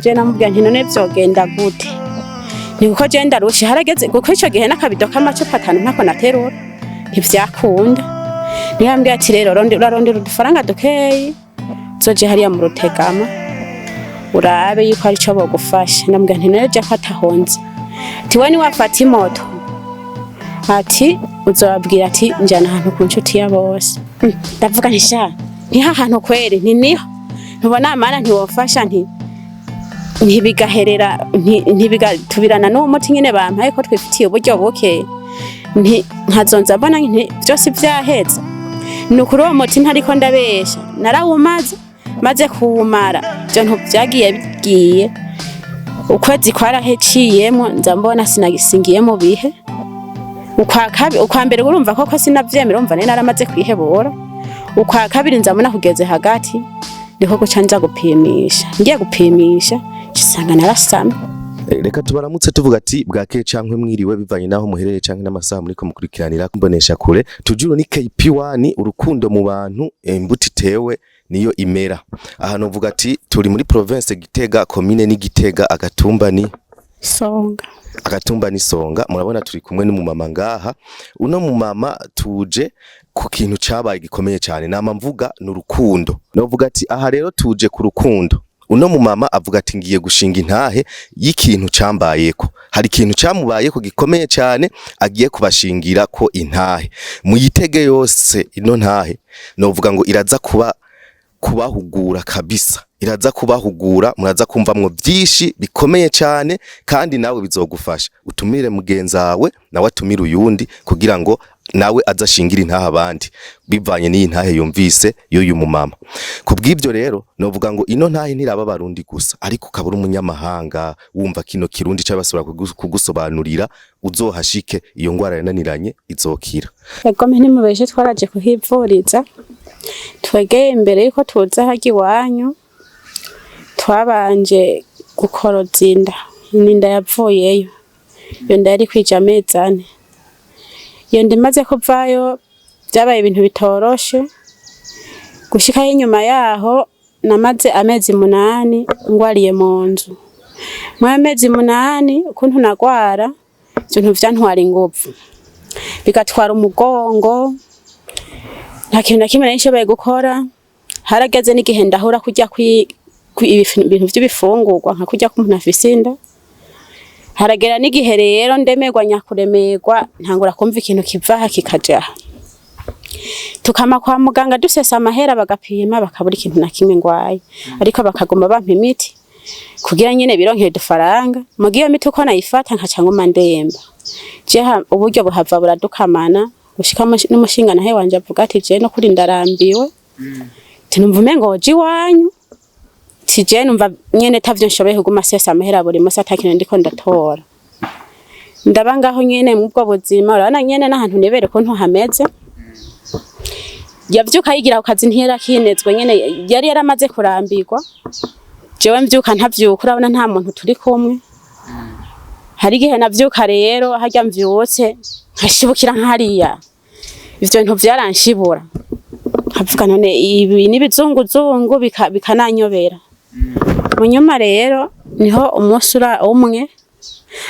Je namubwira nti: "None vyogenda gute?" Ni kuko je ndarushe, harageze kuko ico gihe n'akabido k'amacupa 5 ntako naterura, ntivyakunda. Niyo ati: "Rero urarondera udufaranga dukeyi, uzoje hariya mu Rutegama urabe yuko hari ico bogufasha." Ndamubwira nti: "None je ko atahonze?" Ati: "We niwafata imoto, ati uzobabwira ati njana ahantu ku nshuti ya bose." Ndavuga nti: "Sha, ntiha hantu kweri, nti niho ntubona amana ntiwofasha, nti ntibigaherera, ntibigatubirana n'uwo muti nyene bampaye ko twifitiye uburyo buke, nti nkazonza mbona nti vyose vyaheze." Ni ukuri uwo muti ntariko ndabesha, narawumaze, maze kuwumara ivyo ntu vyagiye bigiye, ukwezi kwaraheciyemwo, nza mbona sinagisingiye mu bihe. Ukwa kabiri, ukwa mbere, urumva koko sinavyemera, urumva nari naramaze kwihebura. Ukwa kabiri nza mbona kugeze hagati, niko guca nza gupimisha. Ngiye gupimisha nsanga narasamye. Reka tubaramutse tuvuga ati bwakeye canke mwiriwe, bivanye naho muherereye canke n'amasaha muriko mukurikiranira mbonesha kure. Tujuru ni KP1, urukundo mu bantu, imbuto itewe niyo imera. Aha novuga ati turi muri province Gitega, commune ni Gitega, agatumba ni Songa. Agatumba ni Songa. Murabona turi kumwe n'umumama ngaha. Uno mumama tuje ku kintu cabaye gikomeye cyane, nama mvuga ni urukundo. Novuga ati aha rero tuje ku rukundo. Uno mumama avuga ati ngiye gushinga intahe y'ikintu cambayeko. Hari ikintu camubayeko gikomeye cyane, agiye kubashingira ko intahe. Muyitege yose ino ntahe, novuga ngo iraza kuba kubahugura kabisa, iraza kubahugura, muraza kumvamwo byinshi bikomeye cyane, kandi nawe bizogufasha. Utumire mugenzi wawe, nawe atumire uyundi, kugira ngo nawe azashingira intahe abandi bivanye n'iyi ntahe yumvise y'uyu mumama. Kubw'ibyo rero novuga ngo ino ntahe ntiraba abarundi gusa, ariko ukaba uri umunyamahanga wumva kino kirundi cyangwa basubira kugusobanurira, uzohashike, iyo ngwara yananiranye izokira. Egome, ntimubeshe, twaraje kuhivuriza. Twegeye imbere yuko tuza harya iwanyu, twabanje gukoroza inda, inda yavuyeyo. Iyo nda yari kwija amezi 4. Iyo nda imaze kuvayo, vyabaye ibintu bitoroshe. Gushikaho inyuma yaho namaze amezi 8 ngwariye mu nzu. Muri amezi 8 ukuntu nagwara, ibintu vyantwara inguvu, bigatwara umugongo, nta kintu na kimwe nari nshoboye gukora. Harageze n'igihe ndahura kurya ibintu vy'ibifungurwa nka kurya k'umuntu afise inda. Haragera n'igihe rero ndemerwa nyakuremerwa, ntangura kumva ikintu kiva aha kikaja aha. Tukama kwa muganga dusesa amahera, bagapima bakabura ikintu na kimwe ngwaye, ariko bakaguma bampa imiti kugira nyene bironkere udufaranga. Muga iyo miti uko nayifata nkaca nguma ndemba. Jewe uburyo buhava buradukamana, gushika n'umushinga nahe wanje avuga ati: "Je no kuri ndarambiwe, ati numva umengo woja iwanyu." Ati: "Je numva nyene tavyo nshoboye kuguma sesa amahera buri musi ata kintu ndiko ndatora." Ndaba ngaho nyene mubwo buzima, urabona nyene n'ahantu nibere ukuntu hameze. Yavyuka yigira ku kazi, ntiyari akinezwe nyene, yari yaramaze kurambirwa. Jewe mvyuka ntavyuka, urabona nta muntu turi kumwe. Hari igihe navyuka rero harya mvyutse nkashibukira nkariya, ivyo bintu vyaranshibura, nkavuga: "None ibi n'ibizunguzungu?" Bikananyobera. Mu nyuma rero niho umunsi ura umwe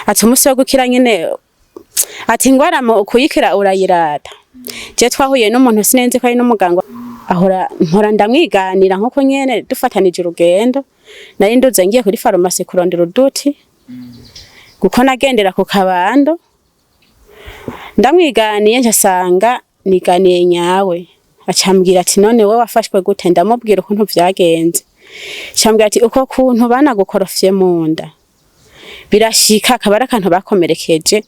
ati umunsi wo gukira nyene, ati ingwara mu kuyikira urayirata. Je twahuye n'umuntu sinenze ko ari n'umuganga, ahora mpora ndamwiganira nkuko nyene dufatanije urugendo. Nari nduze ngiye kuri farumasi kurondera uduti kuko nagendera ku kabando. Ndamwiganiye ncasanga niganiye nyawe. Acambwira ati: "None wowe wafashwe gute?" Ndamubwira ukuntu vyagenze. Acambwira ati: "Uko kuntu banagukorofye mu nda, birashika akaba ari akantu bakomerekeje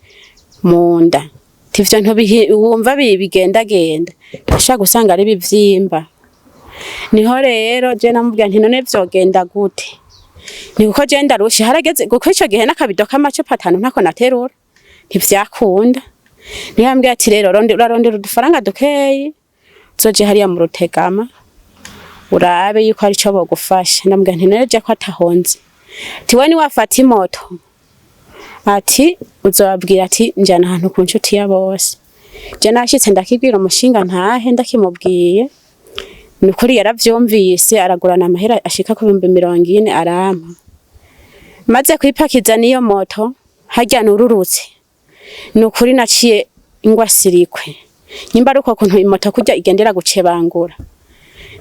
mu nda. Ivyo wumva bigendagenda, ndashaka gusanga ari ibivyimba." Niho rero je namubwira nti: "None vyogenda gute?" Ni kuko je ndarushe, harageze kuko ico gihe n'akabido k'amacupa 5 ntako naterura, ntivyakunda. Niho yambwiye ati: "Rero urarondera udufaranga dukeyi, uzoje hariya mu Rutegama urabe yuko hari ico bogufasha. Ndamubwira nti: "None je ko atahonze?" Ati: "We niwafata imoto, ati uzobabwira ati njana ahantu ku nshuti ya bose." Je nashitse ndakibwira umushinga ntahe, ndakimubwiye, ni ukuri yaravyumvise, aragurana amahera ashika ku 40,000 arampa. Maze kwipakiza n'iyo moto harya nururutse, ni ukuri naciye ingwa sirikwe. Nyimba ari uko kuntu imoto kurya igendera gucebangura,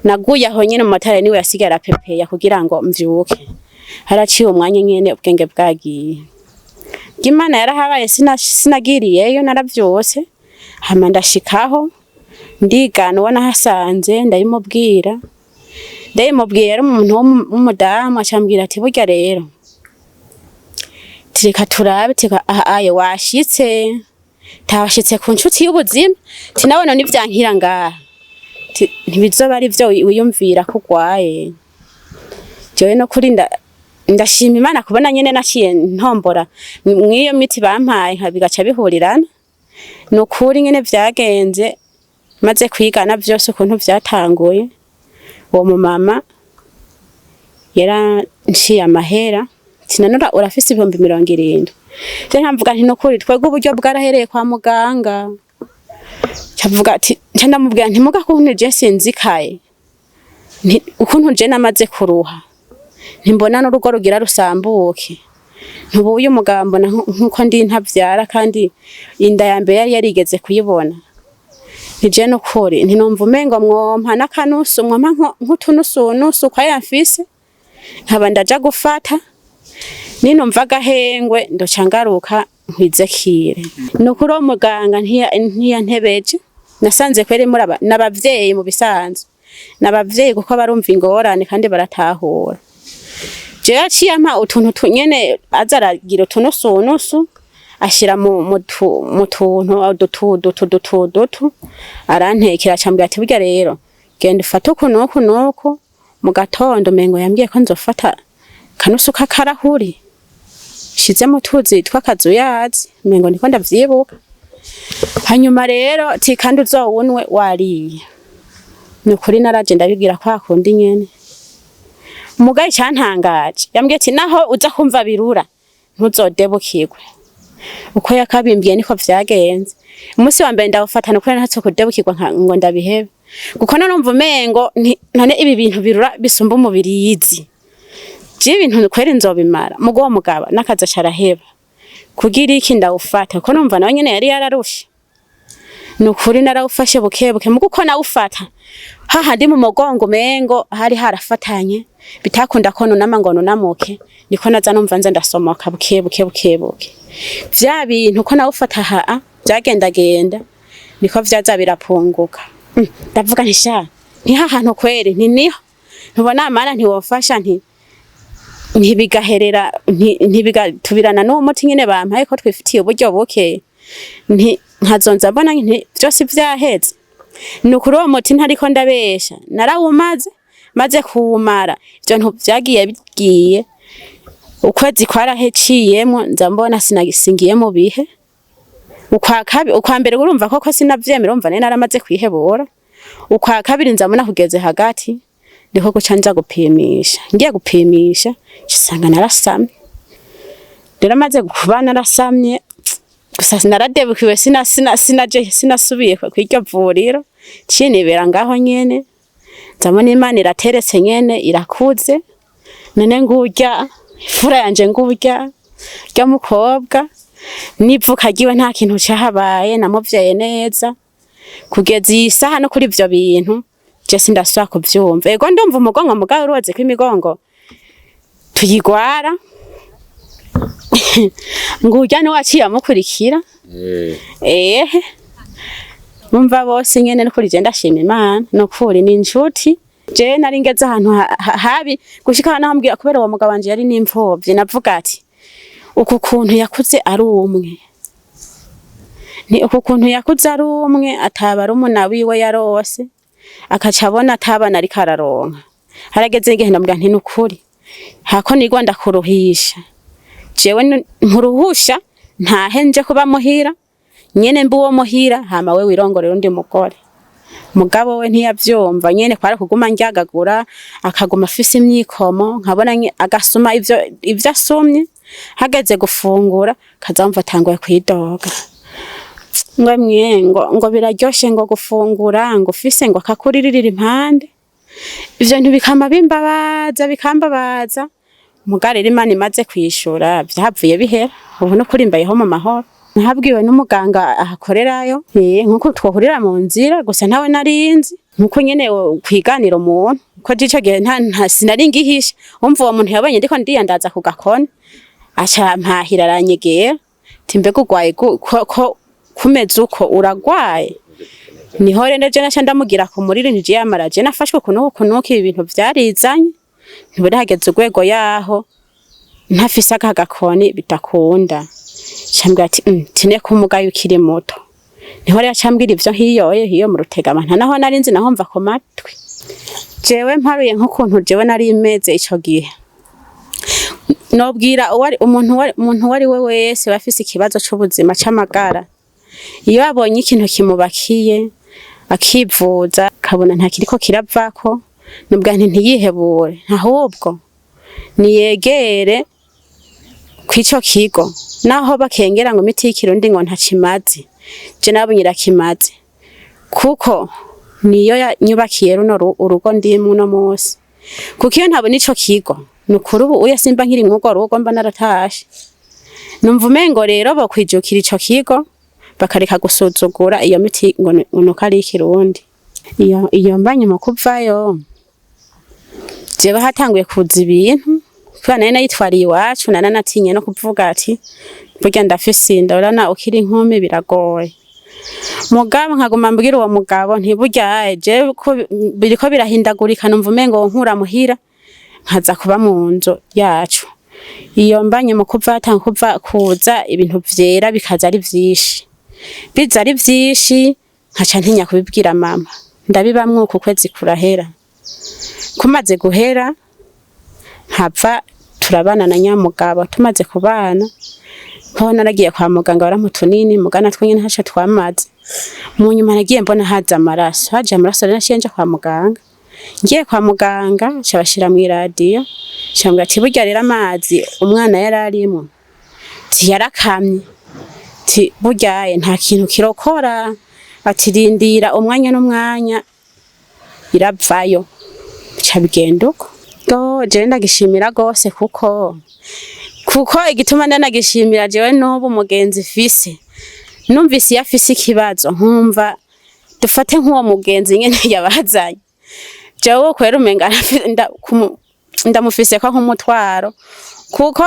naguye aho nyene, umumotari niwe yasigaye arapepeya kugira ngo mvyuke. Haraciye umwanya nyene ubwenge bwagiye. Imana yarahabaye, sinagiriyeyo, naravyose. Hama ndashikaho, ndigana uwo nahasanze, ndabimubwira. Ndabimubwiye, yari umuntu w'umudamu, acambwira ati: "Burya rero tireka turabe tika aha aye washitse, tawashitse ku nshuti y'ubuzima, tinabona nivyankira ngaha. Ntibizoba ari vyo wiyumvira ko urwaye." Jewe no kuri ndashima Imana kubona nyene naciye ntombora mw'iyo miti bampaye, nka bigaca bihurirana. Ni ukuri nyene vyagenze, maze kwigana vyose ukuntu vyatanguye, uwo mumama yaranciye amahera, tinanura urafise 70,000. Je nkamvuga nti: "Nukuri twebwe uburyo bwarahereye kwa muganga." Cavuga ati, nca ndamubwira nti: "Muga kuntu je sinzikaye, nti ukuntu je namaze kuruha, ntimbona n'urugo rugira rusambuke, ntubuye umugabo mbona nkuko ndi ntavyara, kandi inda ya mbere yari yarigeze kuyibona. Nije nukuri ntinumva umengo mwompa n'akanusu, mwompa nk'utunusunusu kwa mfise, nkaba ndaja gufata ninumva agahengwe ndoca ngaruka nkwizekire." Nukuri uwo muganga ntiyantebeje. Nasanze kweri muri n'abavyeyi, mu bisanzwe n'abavyeyi, kuko barumva ingorane kandi baratahura. Jewe yaciye ampa utuntu nyene aza aragira utunusunusu ashira mu tuntu dutu dutu dutu dutu, arantekera, acambwira ati: "Burya rero genda ufate uku nuku nuku mu gatondo." Umengo yambwiye ko nzofata kanusu k'akarahuri shizemo utuzi tw'akazuyazi, umengo niko ndavyibuka. Hanyuma rero ti: "Kandi uzowunwe wariye." Ni ukuri naraje ndabibwira kwa kundi nyene. Mugaye icyantangaje, yambwiye ati: "Naho uza kumva birura ntuzodebukirwe." Uko yakabimbwiye niko vyagenze. Umunsi wa mbere ndawufata, nukuri ntatse kudebukirwa ngo ndabihebe, kuko none umengo none ibi bintu birura bisumba umubirizi, je ibintu kweri nzobimara? Mugo uwo mugabo n'akazi aca araheba kugira iki ndawufata, kuko numva nawe nyene yari yararushe. Nukuri narawufashe buke buke, mugo uko nawufata hahandi mu mugongo umengo hari harafatanye, bitakunda ko nunama ngo nunamuke, niko naza numva nza ndasomoka buke buke buke buke. Vya bintu uko nawufata haa vyagendagenda, niko vyaza birapunguka. Ndavuga nti: "Sha, nti hantu kweri nti niho ntubona amana ntiwofasha, nti ntibigaherera, ntibigatubirana n'uwo muti nyene bampaye, ko twifitiye uburyo buke, nti nkazonza mbona nti vyose vyaheze." Ni ukuri uwo muti ntariko ndabesha, narawumaze. Maze kuwumara, ivyo ntu vyagiye bigiye, ukwezi kwaraheciyemwo, nza mbona singiye mu bihe. Ukwa kabiri, ukwa mbere urumva koko sinavyemera, urumva nari naramaze kwihebura. Ukwa kabiri nza mbona kugeze hagati, ndiko guca nja gupimisha. Ngiye gupimisha nsanga narasamye. Rero maze kuba narasamye gusa, naradebukiwe, sina sina sinaje, sinasubiye kw'iryo vuriro, ciye nibera ngaho nyene. Nzabona Imana irateretse nyene irakuze. None ngurya imfura yanje, ngurya rya mukobwa n'ivuka ryiwe, nta kintu cahabaye, namuvyaye neza kugeza iyi saha. No kuri ivyo bintu je sindasubira kuvyumva. Ego ndumva umugongo, mugabo uruzi ko imigongo tuyigwara. Ngurya niwe waciye amukurikira. Ehe, numva bose nyene nukuri je ndashima Imana, nukuri ni inshuti. Je nari ngeze ahantu habi gushika naho mbwira, kubera uwo mugabo wanje yari n'imfuvyi, navuga ati: "Uku kuntu yakuze ari umwe, ni uku kuntu yakuze ari umwe, ataba ari umuna wiwe yarose, akaca abona atabana ariko araronka." Harageze igihe ndamubwira nti: "Nukuri hako nigwa ndakuruhisha, jewe nkuruhusha ntahe nje kuba muhira nyene, mbe uwo muhira, hama we wirongorera undi mugore." Mugabo we ntiyavyumva nyene, kwari kuguma ndyagagura, akaguma afise imyikomo, nkabona agasuma ivyo asumye, hageze gufungura kazamva atanguye kwidoga ngo: "Mwe ngo biraryoshe ngo gufungura ngo ufise ngo akakuririra impande." Ivyo bintu bikama bimbabaza, bikambabaza. Muga rero Imana imaze kwishura, vyahavuye bihera. Ubu no kuri mbayeho mu mahoro. Nahabwiwe n'umuganga ahakorerayo, nkuko twohurira mu nzira gusa, ntawe narinzi, nkuko nyene kwiganira umuntu ko ico gihe nta sinari ngihisha. Umva, uwo muntu yabonye ndiko ndiyandaza ku gakoni, aca mpahira, aranyegera ati: "Mbega urwaye ko kumeze uko, uragwaye?" Niho rero je naca ndamugira ku muriri nti: "Yamara je nafashwe uku n'uku n'uku, ibi bintu vyarizanye, ntiburi hageze urwego yaho ntafise aka gakoni bidakunda." Cambwira ati: "Tine kumugayo ukiri muto." Niho rero acambwira ivyo hiyoye hiyo mu Rutegama, nta naho nari nzi, naho mva ku matwi. Jewe mparuye nk'ukuntu jewe nari meze ico gihe, nobwira umuntu uwo ari we wese bafise ikibazo c'ubuzima c'amagara, iyo abonye ikintu kimubakiye akivuza akabona nta kiriko kiravako, nubwa nti ntiyihebure, ahubwo niyegere kw'ico kigo. Naho bakengera ngo imiti y'ikirundi ngo ntakimaze, je nabonye irakimaze, kuko niyo yanyubakiye runo urugo ndimwo uno munsi. Kuko iyo ntabona ico kigo, nukuri ubu uya simba nkiri mw'urwo rugo, mba naratashe. Numva umengo rero bokwijukira ico kigo, bakareka gusuzugura iyo miti ngo nuko ari ikirundi. Iyo mbanye mu kuvayo, jewe hatanguye kuza ibintu kubera nari nayitwariye iwacu, naranatinye no kuvuga ati burya ndafise inda. Urana ukiri inkumi biragoye. Mugabo nkaguma mbwira uwo mugabo nti: "Burya jewe ko biriko birahindagurika, numva umengo nkura muhira nkaza kuba mu nzu yacu." Iyo mbanye mu kuva hatanga kuva kuza ibintu vyera, bikaza ari vyinshi, biza ari vyinshi, nkaca ntinya kubibwira mama. Ndabibamwo uku kwezi kurahera. Kumaze guhera, nkava turabana na nyamugabo. Tumaze kubana, nkaho naragiye kwa muganga, barampa utunini, muga natwo nyene ntaco twamaze. Mu nyuma nagiye mbona haza amaraso, haje amaraso rero naciye nja kwa muganga. Ngiye kwa muganga, nca bashira mw'iradiyo, nca ati: "Burya rero amazi umwana yari arimwo ti yarakamye, ti burya nta kintu kirokora, ati rindira umwanya n'umwanya iravayo." Bica bigenda uko. Go jewe ndagishimira gose, kuko igituma ndanagishimira jewe n'ubu mugenzi fise, numvise iyo afise ikibazo nkumva dufate nk'uwo mugenzi nyene yabazanye, jewe kwera umenga ndamufise ko nk'umutwaro, kuko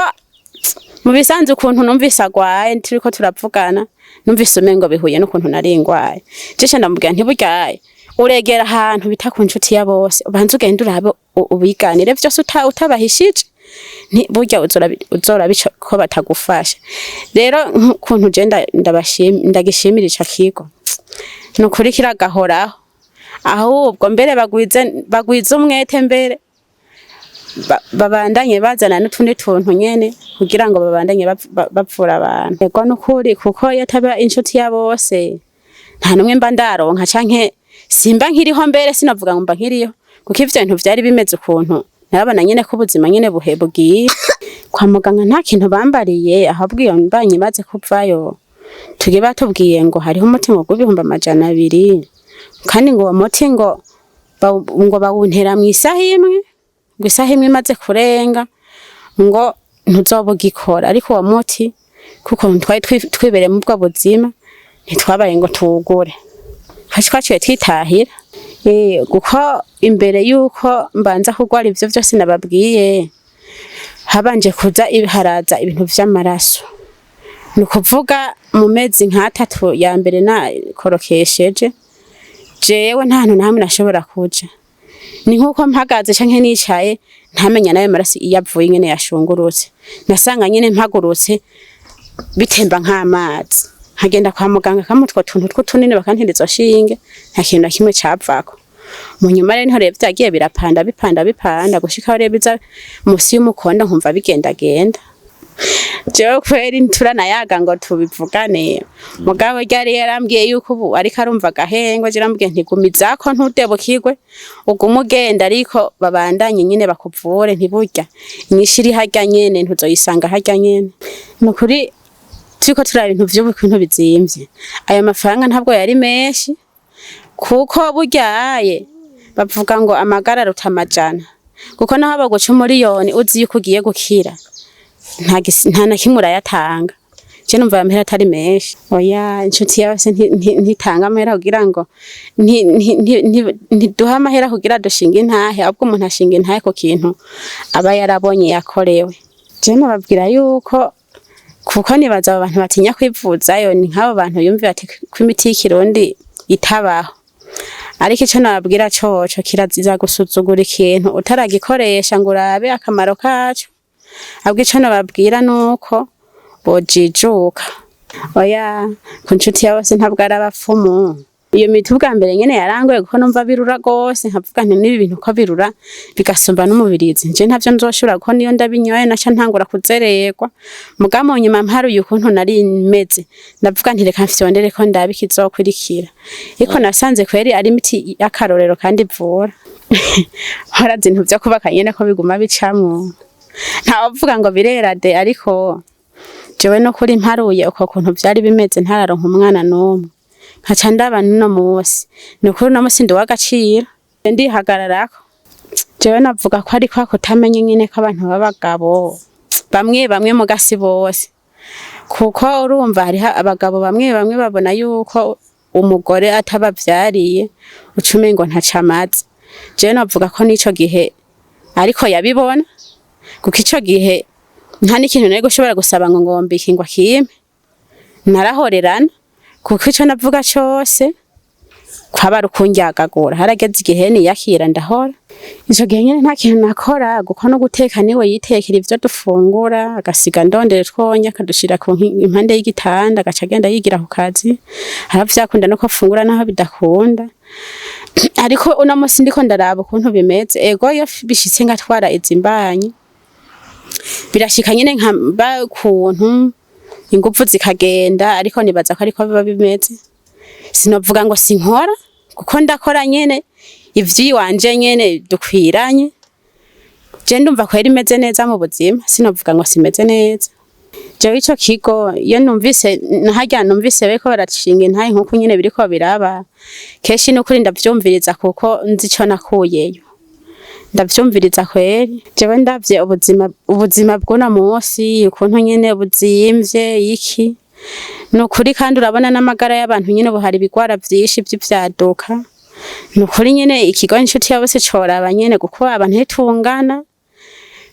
mu bisanzwe ukuntu numvise agwaye turiko turavugana, numvise umengo bihuye n'ukuntu nari ngwaye. Jewe ndamubwira nti: "Buryaye uregera ahantu bita ku nshuti ya bose, ubanze ugende urabe ubiganire vyose utabahishije, nti burya uzorabica ko batagufasha." Rero nk'ukuntu je ndagishimira ico kigo, nukuri kiragahoraho. Ahubwo mbere bagwize umwete, mbere babandanye bazana n'utundi tuntu nyene kugira ngo babandanye bavura abantu. Ego nukuri, kuko iyo ataba inshuti ya bose, nta numwe mba ndaronka canke simba nkiriho. Mbere sinavuga ngo mba nkiriho, kuko ivyo bintu vyari bimeze ukuntu narabona nyene ko ubuzima nyene buhe bugiye. Kwa muganga nta kintu bambariye, ahubwo iyo mbanyi maze kuvayo, tugiye batubwiye ngo hariho umuti ngo w'ibihumbi 200, kandi ngo uwo muti ngo ngo bawuntera mw'isaha imwe, ngo isaha imwe imaze kurenga ngo ntuzoba ugikora. Ariko uwo muti, kuko twari twibereye mu bwo buzima, ntitwabaye ngo tuwugure, twaciye twitahira. Kuko imbere yuko mbanza kurwara ivyo vyose nababwiye, habanje kuza haraza ibintu vy'amaraso. Ni ukuvuga mu mezi nk'atatu ya mbere nakorokesheje, jewe nta hantu na hamwe nashobora kuja. Ni nk'uko mpagaze canke nicaye, ntamenya nayo maraso iyo avuye, ingene yashungurutse. Nasanga nyene mpagurutse bitemba nk'amazi. Nkagenda kwa muganga, kamwe utwo tuntu tw'utunini, bakantera izo shinge, nta kintu na kimwe cavako. Mu nyuma rero niho rero vyagiye birapanda, bipanda, bipanda, gushika aho rero biza musi y'umukondo, nkumva bigendagenda. Jewe kweri turanayaga ngo tubivugane, mugabo ryari yarambwiye yuko ubu ariko arumva agahengwe. Je narambwiye nti: "Gumizako, ntudebukirwe, ugume ugenda, ariko babandanye nyene bakuvure, ntiburya inyishu iri harya nyene, ntuzoyisanga harya nyene." Nukuri turiko turaba ibintu vy'ubu ukuntu bizimvye, ayo mafaranga ntabwo yari menshi, kuko buryaye bavuga ngo amagara aruta amajana. Kuko naho baguca umuriyoni uzi yuko ugiye gukira, nta na kimwe urayatanga. Je numva ayo mahera atari menshi. Oya, Inshuti ya Bose ntitanga amahera kugira ngo ntiduha amahera kugira dushinge intahe, ahubwo umuntu ashinga intahe ku kintu aba yarabonye yakorewe. Je nobabwira yuko, kuko nibaza abo bantu batinya kwivuzayo ni nk'abo bantu biyumvira ati ko imiti y'ikirundi itabaho. Ariko ico nababwira coco, kirazira gusuzugura ikintu utaragikoresha ngo urabe akamaro kaco. Ahubwo ico nobabwira nuko bojijuka. Oya, ku Nshuti ya Bose ntabwo ari abapfumu. Iyo miti ubwa mbere nyene yarangoye, kuko numva birura gose, nkavuga nti n'ibi bintu ko birura bigasumba n'umubirizi, nje ntavyo nzoshobora, kuko niyo ndabinyoye naca ntangura kuzererwa. Muga mu nyuma mparuye ukuntu nari meze, ndavuga nti reka mfyondere ko ndabe ikizokurikira. Ariko nasanze kweri ari imiti y'akarorero kandi ivura. Warazi ibintu vyo kubaka nyene ko biguma bicamwo, ntawovuga ngo birera de. Ariko jewe no kuri mparuye uko kuntu vyari bimeze ntararonka umwana n'umwe, nkaca ndaba n'uno musi, ni ukuri uno musi ndi uw'agaciro, ndihagararako. Jewe navuga ko ari kwa kutamenya nyene ko abantu b'abagabo bamwe bamwe, mugasi bose, kuko urumva hariho abagabo bamwe bamwe babona yuko umugore atabavyariye uca umengo ntaco amaze. Jewe navuga ko n'ico gihe ariko yabibona, kuko ico gihe nta n'ikintu nari gushobora gusaba ngo ngomba iki ngo akimpe. Narahorerana, kuko ico navuga cose kwaba ari ukundyagagura. Harageze igihe niyakira, ndahora. Ico gihe nyene nta kintu nakora, kuko no guteka niwe yitekera ivyo dufungura, agasiga ndondera twonya akadushira ku impande y'igitanda, agaca agenda yigira ku kazi. Hariho vyakunda no ko afungura naho bidakunda. Ariko uno musi ndiko ndaraba ukuntu bimeze, ego, iyo bishitse ngatwara izi mbanyi, birashika nyene nkamba ukuntu inguvu zikagenda, ariko nibaza ko ariko biba bimeze. Sinovuga ngo sinkora, kuko ndakora nyene ivy'iwanje nyene dukwiranye. Je ndumva ko yari imeze neza mu buzima, sinovuga ngo simeze neza. Jewe ico kigo, iyo numvise harya numvise bariko barashinga intahe nkuko nyene biriko biraba kenshi, nukuri ndavyumviriza, kuko nzi ico nakuyeyo, ndavyumviriza kweri. Jewe ndavye ubuzima bw'uno musi ukuntu nyene buzimvye iki, nukuri, kandi urabona n'amagara y'abantu nyene, ubu hari ibigwara vyinshi vy'ivyaduka. Nukuri nyene ikigo Inshuti ya Bose coraba nyene, kuko abantu ntitungana.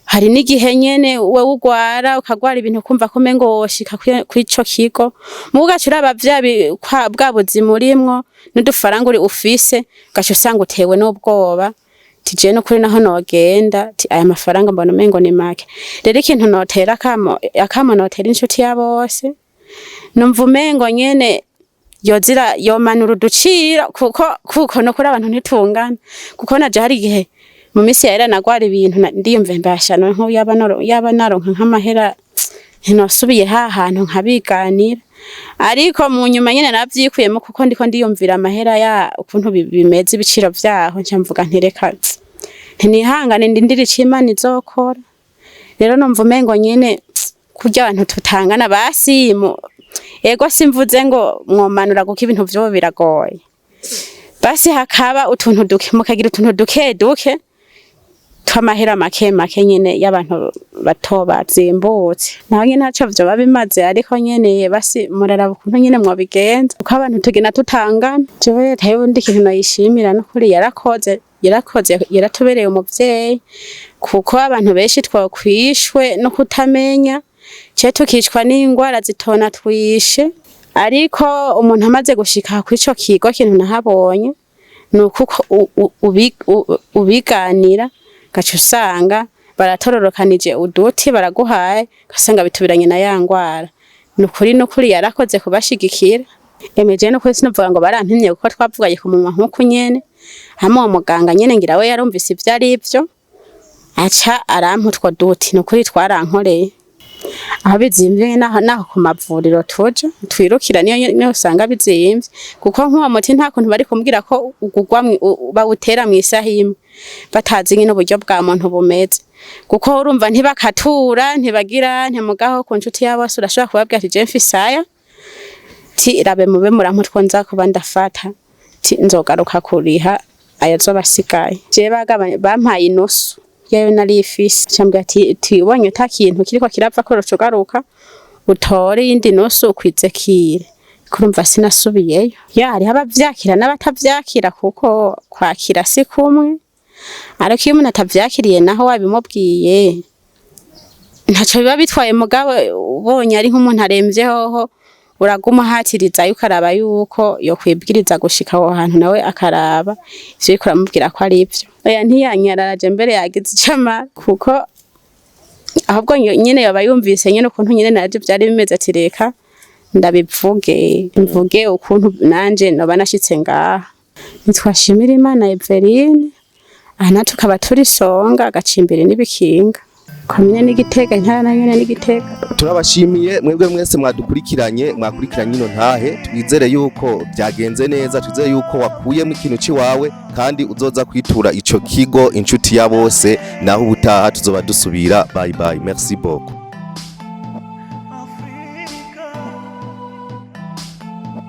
Hari n'igihe nyene wewe ugwara, ukagwara ibintu ukumva ko umengo woshika kw'ico kigo, muga ugaca uraba bwa buzima urimwo n'udufaranga uri ufise, ugaca usanga utewe n'ubwoba ti je nukuri naho nogenda, ti aya mafaranga mbona umengo ni make. Rero ikintu notera akamo notera Inshuti ya Bose, numva umengo nyene yozira yomanura uduciro, kuko nukuri abantu ntitungana. Kuko naje hari igihe mu misi yahera nagwara ibintu ndiyumva mbasha nko yaba naronka nk'amahera ntinosubiye ha hantu nkabiganira. Ariko mu nyuma nyene navyikuyemo, kuko ndiko ndiyumvira amahera ya ukuntu bimeze, ibiciro vyaho, nca mvuga nti reka ntinihangane ndindire ico Imana izokora. Rero numva umengo nyene kurya abantu tutangana, basi ego, simvuze ngo mwomanura, kuko ibintu vyobo biragoye, basi hakaba utuntu duke, mukagira utuntu duke duke tw'amahera make make nyene y'abantu bato bazimbutse. Naho nyene ntaco vyoba bimaze, ariko nyene basi muraraba ukuntu nyene mwobigenza, kuko abantu tugenda tutangana. Jewe leta y'Uburundi ikintu noyishimira nukuri, yarakoze, yarakoze, yaratubereye umuvyeyi, kuko abantu benshi twokwishwe no kutamenya ce tukicwa n'ingwara zitona twishe. Ariko umuntu amaze gushika kw'ico kigo, kintu nahabonye ni uko ubiganira, ugaca usanga baratororokanije uduti baraguhaye, ugasanga bitubiranye na ya ngwara. Nukuri nukuri yarakoze kubashigikira. Emeje nukuri sinovuga ngo barampimye, kuko twavuganye ku munwa nkuku nyene hamwe. Uwo muganga nyene ngira we yarumvise ivyo arivyo, aca arampa utwo duti. Nukuri twarankoreye. Aho bizimvye naho ku mavuriro tuja twirukira niyo usanga bizimvye, kuko nk'uwo muti nta kuntu bari kumbwira ko ugugwa bawutera mw'isaha imwe batazi nyene uburyo bwa muntu bumeze, kuko urumva ntibakatura ntibagira ntimugaho. Ku Nshuti ya Bose urashobora kubabwira ati je mfise aya, ti rabe mube murampa utwo nza kuba ndafata, ti nzogaruka kuriha ayazoba asigaye. Je bagabanye bampaye inusu. Yayo nari ifise, cambwira ati ubonye ata kintu kiriko kirava ko ugaruka utore iyindi nusu ukwize kire. Kurumva sinasubiyeyo. Ya, hariho abavyakira n'abatavyakira, kuko kwakira si kumwe. Ariko iyo umuntu atavyakiriye, naho wabimubwiye, ntaco biba bitwaye. Mugabo ubonye ari nk'umuntu aremvye hoho, uraguma uhatiriza, ukaraba yuko yokwibwiriza gushika aho hantu, nawe akaraba ivyo uriko uramubwira ko ari ivyo. Oya, ntiyanyararaje, mbere yagize ico amara, kuko ahubwo nyene yoba yumvise nyene ukuntu nyene naje vyari bimeze, ati reka ndabivuge, mvuge ukuntu nanje noba nashitse ngaha. Nitwashimira Imana Everine. Aha natwe tukaba turi Songa, Gacimbiri n'Ibikinga, komine n'Igitega, intara nayo nyene n'Igitega. Turabashimiye mwebwe mwese mwadukurikiranye, mwakurikiranye ino ntahe. Twizere yuko byagenze neza, twizere yuko wakuyemo ikintu ciwawe kandi uzoza kwitura ico kigo Inshuti ya Bose. Naho ubutaha tuzoba dusubira. Bye bye, merci beaucoup.